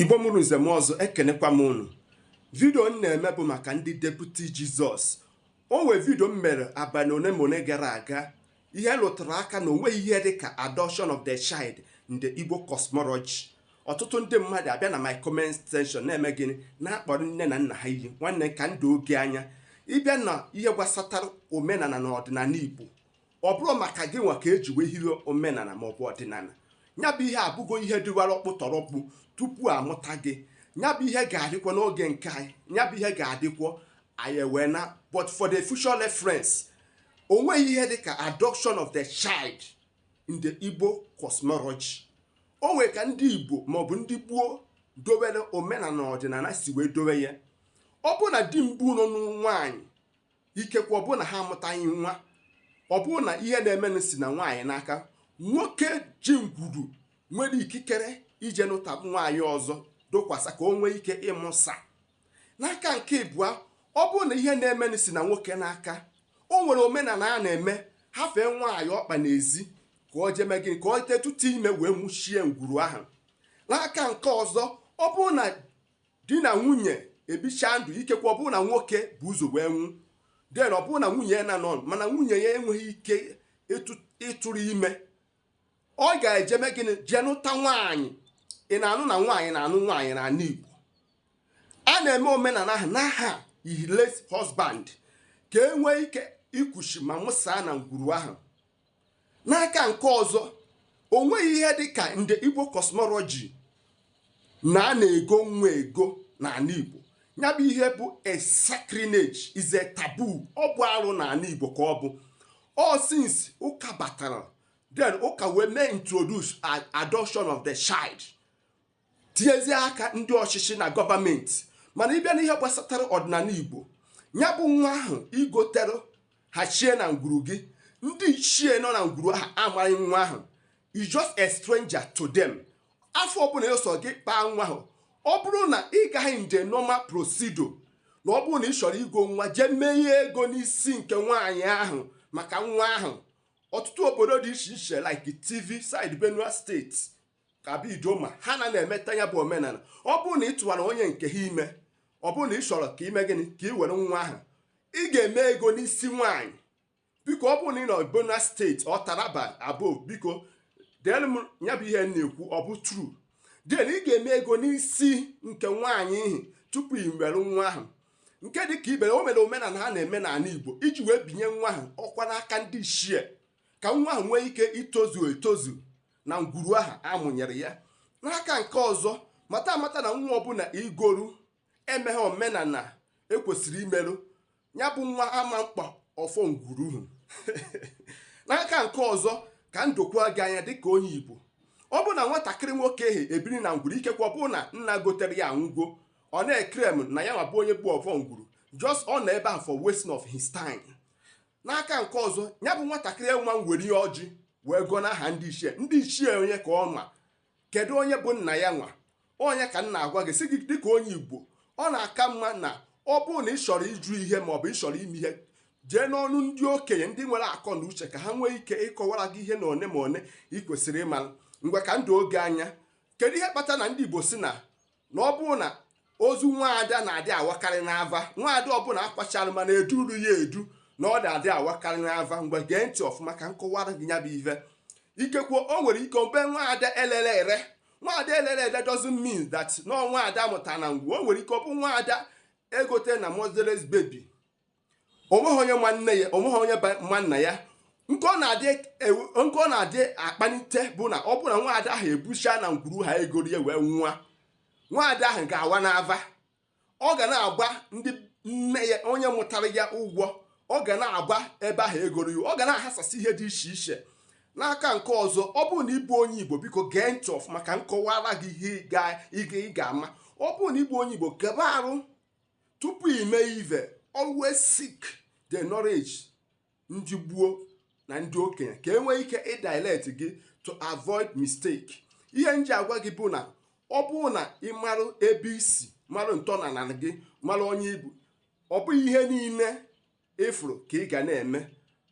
Igbo mụrụ nze m ọzọ, ekenekwa m unu. Video m na-eme bụ maka ndị Deputy Jesus. O nwee video m mere abalị one ma one gara aga, ihe lụtara aka na onweghị ihe dị ka adoption of the child in the Igbo cosmology. Ọtụtụ ndị mmadụ abịa na my comment section na-eme gịnị? Na-akpọrọ nne na nna ha iyi. Nwanne, ka ndụ oge anya ịbịa na ihe gbasatara omenala na ọdịnala Igbo, ọ bụrụ maka gị nwa ka eji wee hiwe omenala maọbụ ọdịnala, ya bụ ihe abụgo ihe dịwara ọkpụtọrọkpụ tupu amụta gị. Ya bụ ihe ga-adịkwa n'oge nke anyị, ya bụ ihe ga-adịkwa anyị wee na. But for the future reference, o nweghị ihe dịka adoption of the child in the Igbo cosmology. O nwere ka ndị Igbo maọbụ ndị gboo dowere omenala na ọdịnala si wee dowe ya. Ọ bụ na di mbụ nọ nwaanyị, ikekwe ọ bụ na ha amụtaghị nwa, ọ bụrụ na ihe na-emenụ si na nwaanyị n'aka, nwoke ji ngwuru nwere ikikere ije nụta nwaanyị ọzọ dokwasa ka o nwee ike ịmụsa. N'aka nke ịbụa, ọ bụrụ na ihe na-emenụ si na nwoke n'aka, o nwere omenala a na-eme, hafee nwaanyị ọkpa n'ezi ka o jee mee gịnị? Ka o tetụta ime wee mụchie ngwuru ahụ. N'aka nke ọzọ, ọ bụrụ na di na nwunye ebichaa ndụ, ikekwe ọ bụrụ na nwoke bụ ụzọ wee nwụ, then ọ bụrụ na nwunye ya na nọ, mana nwunye ya enweghị ike ịtụrụ ime, ọ ga-eje mee gịnị? Jee nụta nwaanyị. Ị na-anụ na nwaanyị na-anụ nwaanyị n'ala Igbo, a na-eme omenala ahụ n'aha late husband ka e nwee ike ikwuchi ma mụsaa na ngwuru ahụ. N'aka nke ọzọ, o nweghị ihe dị ka ndị Igbo cosmology na a na-ego nwa ego n'ala Igbo. Ya bụ ihe bụ a sacrilege, is a taboo. Ọ bụ arụ n'ala Igbo ka ọ bụ. All since ụka batara, then ụka wee mee introduce adoption of the child, tinyezie aka ndị ọchịchị na gọọmenti. Mana ịbịa n'ihe gbasatara ọdịnala Igbo, ya bụ nwa ahụ igotere hachie na ngwuru gị, ndị ichie nọ na ngwuru ahụ amaghị nwa ahụ, is just a stranger to them. Afọ ọbụla ịsọ gị kpaa nwa ahụ, ọ bụrụ na ị gaghị nje normal procedure, na ọ bụrụ na ị chọrọ igo nwa, jee mee ihe ego n'isi nke nwaanyị ahụ maka nwa ahụ. Ọtụtụ obodo dị iche iche like Tiv side, Benue State, kabi Idoma, ha na na-emeta ya bụ omenala. Ọ bụrụ na ị tụwara onye nke ha ime, ọ bụrụ na ị chọrọ ka ime gịnị? Ka ị were nwa ahụ, ị ga-eme ego n'isi nwaanyị. Biko, ọ bụrụ na ị nọ Benue State ọ Taraba above, biko deelu m ya bụ ihe m na-ekwu, ọ bụ true. Then ị ga-eme ego n'isi nke nwaanyị ihi tupu ị were nwa ahụ. Nke dị ka ibere, o mere omenala ha na-eme n'ala Igbo iji wee binye nwa ahụ ọkwa n'aka ndị ichie, ka nwa ahụ nwee ike itozu etozu na ngwuru ahụ amụnyere ya. N'aka nke ọzọ, mata amata na nwa ọbụla igoru emeghe omenala ekwesịrị imerụ, ya bụ nwa ama mkpa ọfọ ngwuru. N'aka nke ọzọ, ka ndokwa gị anya dịka onye Igbo, ọ bụ na nwatakịrị nwoke ehe ebiri na ngwuru, ikekwe ọ bụrụ na nna gotere ya anwụgo, ọ na-eclaim na ya nwa bụ onye bụ ọfọ ngwuru, just ọ nọ ebe ahụ for wasting of his time. N'aka nke ọzọ, ya bụ nwatakịrị nwa were ihe ọjị wee gụọ n'aha ndị ichie. Ndị ichie onye ka ọ ma? Kedu onye bụ nna ya? Nwa onye ka m na-agwa gị, sị gị dịka onye Igbo, ọ na-aka mma na ọ bụrụ na ị chọrọ ịjụ ihe maọbụ ị chọrọ ime ihe, jee n'ọnụ ndị okenye, ndị nwere akọ na uche, ka ha nwee ike ịkọwara gị ihe na one ma one ị kwesịrị ịma. Ngwa, ka ndụ oge anya, kedu ihe kpatara na ndị Igbo si na ọ bụrụ na ozu nwaada na-adị awakarị n'ava, nwaada ọbụla akwachara mana eduru ya edu, na ọ na-adị awakarị n'ava? Ngwa, gee ntị ọfụma ka m kọwara gị ya bụ ife. Ikekwe o nwere ike obe nwaada elele ere. Nwaada elele ere doesn't mean that na nwaada mụtara na ngwu. O nwere ike ọ bụ nwaada egote na motherless baby, onweghị onye nwa nne ya, onweghị onye nwa nna ya. Nke ọ na-adị akpanite bụ na ọ bụ na nwaada ahụ ebucha na ngwuru ha egoro ya wee nwa, nwaada ahụ ga-awa n'ava. Ọ ga na-agba ndị nne ya, onye mụtara ya, ụgwọ. Ọ ga na-agba ebe ahụ egoro ya, ọ ga na-aghasasị ihe dị iche iche. N'aka nke ọzọ, ọ bụrụ na ịbụ onye Igbo, biko gee ntị ọfụma ka m kọwara gị ihe ị ga-ama. Ọ bụrụ na ịbụ onye Igbo, kebe arụ tupu ime ive. Always seek the knowledge ndị gboo na ndị okenye ka e nwee ike ịdirect gị to avoid mistake. Ihe nji agwa gị bụ na ọ bụrụ na ị marụ ebe isi, marụ ntọala gị, mara onye ibu, ọ bụghị ihe niile ịfụrụ ka ị ga na-eme.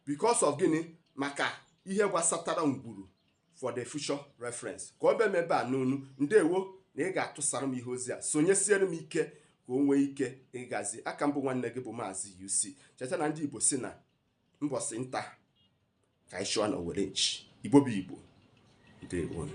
Because of gịnị? Maka ihe gbasatara ngwuru. For the future reference, ka ọ bịa m ebe a n'onu. Ndewo. na ị ga-atụsara m ihe ozi a, sonyesiere m ike ka o nwee ike ịgazi aka. Mbụ nwanne gị bụ Maazị UC. Cheta na ndị Igbo si na mbọsị nta ka anyị chụọ na owere nchi. Igbo bụ Igbo, ndewo.